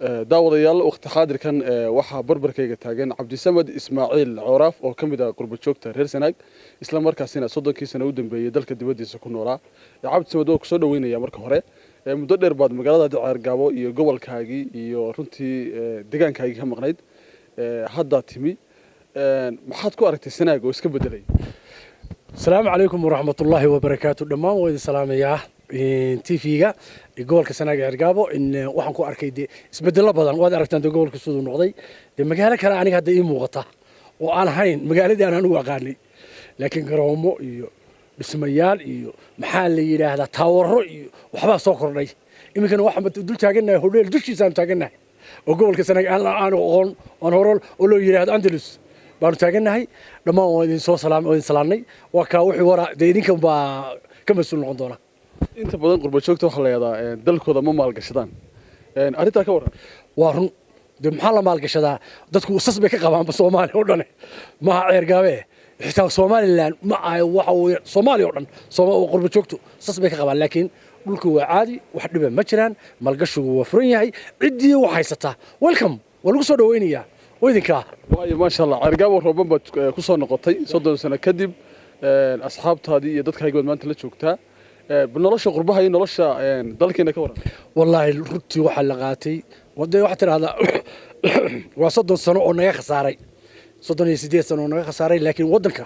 Daawadayaal, waqti xaadirkan waxaa barbarkayga taagan Cabdisamed Ismaaciil Cooraaf oo ka mid ah qurbajoogta reer Sanaag, isla markaasina 30kii sano u dambeeyey dalka dibaddiisa ku noolaa. Cabdisamed, waa kusoo dhaweynaya marka hore. Muddo dheer baad magaalada Ceergaabo iyo gobolkaagii iyo runtii deegaankaagii ka maqnayd, haddaa timi. Maxaad ku aragtay Sanaag oo iska bedelay? Asalaamu calaykum waraxmatullaahi wabarakaatu. Dhammaan waa idin salaamayaa TV-ga gobolka Sanaag ee Cergaabo. Waxaan ku arkay dee isbedelo badan. Waad aragtaan dee gobolka siduu noqday. Dee magaalo kale aniga hadda ii muuqata oo aan ahayn magaaladii aan anigu aqaanay, laakiin garoomo iyo dhismayaal iyo, maxaa la yidhaahdaa, taawaro iyo waxbaa soo kordhay. Iminkana waxaan dul taagannahay hodheel dushiisaanu taagannahay oo gobolka Sanaag aan aqoon aan hore oo loo yidhaahdo Andalus baanu taagannahay. Dhammaan waa idin soo salaam, waa idin salaamnay. Waa kaa wixii waraa dee idinkan baa ka mas-uul noqon doona. Inta badan qurbajoogta waxaa la yidhahdaa dalkooda ma maalgashadaan. Arrintaa ka warran. Waa run. Dee maxaa la maalgashadaa? Dadku sas bay ka qabaanba Soomaaliya oo dhan, maaha Ceergaabe, xitaa Somaliland ma ahay. Waxa weeye Soomaaliya oo dhan qurba joogtu sas bay ka qabaan, laakiin dhulku waa caadi, wax dhiba ma jiraan. Maalgashigu waa furan yahay. Ciddii wax haysataa, welcome, waa lagu soo dhawaynayaa. Waa idinkaa. Waayo, maasha Allah, Ceergaabo rooban baad ku soo noqotay 30 sano kadib. Asxaabtaadii iyo dadkaagii baad maanta la joogtaa. Nolosha qurbaha iyo nolosha dalkeena ka warran. Wallaahi runtii waxaa la qaatay dee waxaa tidhahdaa waa 30 sano oo naga khasaaray, 38 sano oo naga khasaaray. Laakiin waddanka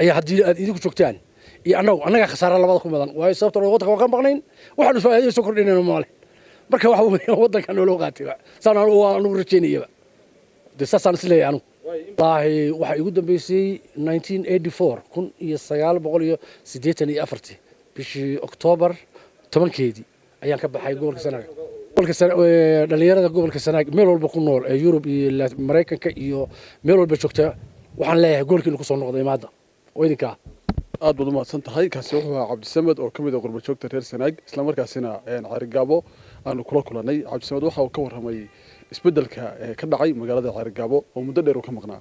ayaa haddii aad idinku joogtaan iyo annagu annagaa khasaara labada ku mudan, waayo sababta waddanka waa ka maqnayn, waxaanu faa'iido soo kordhinayna male. Marka waxa weeye waddanka nooloo qaatayba saan anigu waa anugu rajaynayaba dee, saasaan is leeyahay anigu. Wallaahi waxaa igu dambeysay 1984, 1984-tii, bishii Oktoobar 10-keedii ayaan ka baxay gobolka Sanaag. Dhalinyarada gobolka Sanaag meel walba ku nool ee Yurub iyo Maraykanka iyo meel walba joogta, waxaan leeyahay gobolkiina kusoo noqday imaada oo idinkaa. Aad baad umahadsan tahay. Kaasi wuxuu ahaa Cabdisamed oo ka mid ah qurbajoogta reer Sanaag, islamarkaasina Ceerigaabo aanu kula kulanay. Cabdisamed waxa uu ka warramay isbeddelka ka dhacay magaalada Ceerigaabo oo muddo dheer uu ka maqnaa.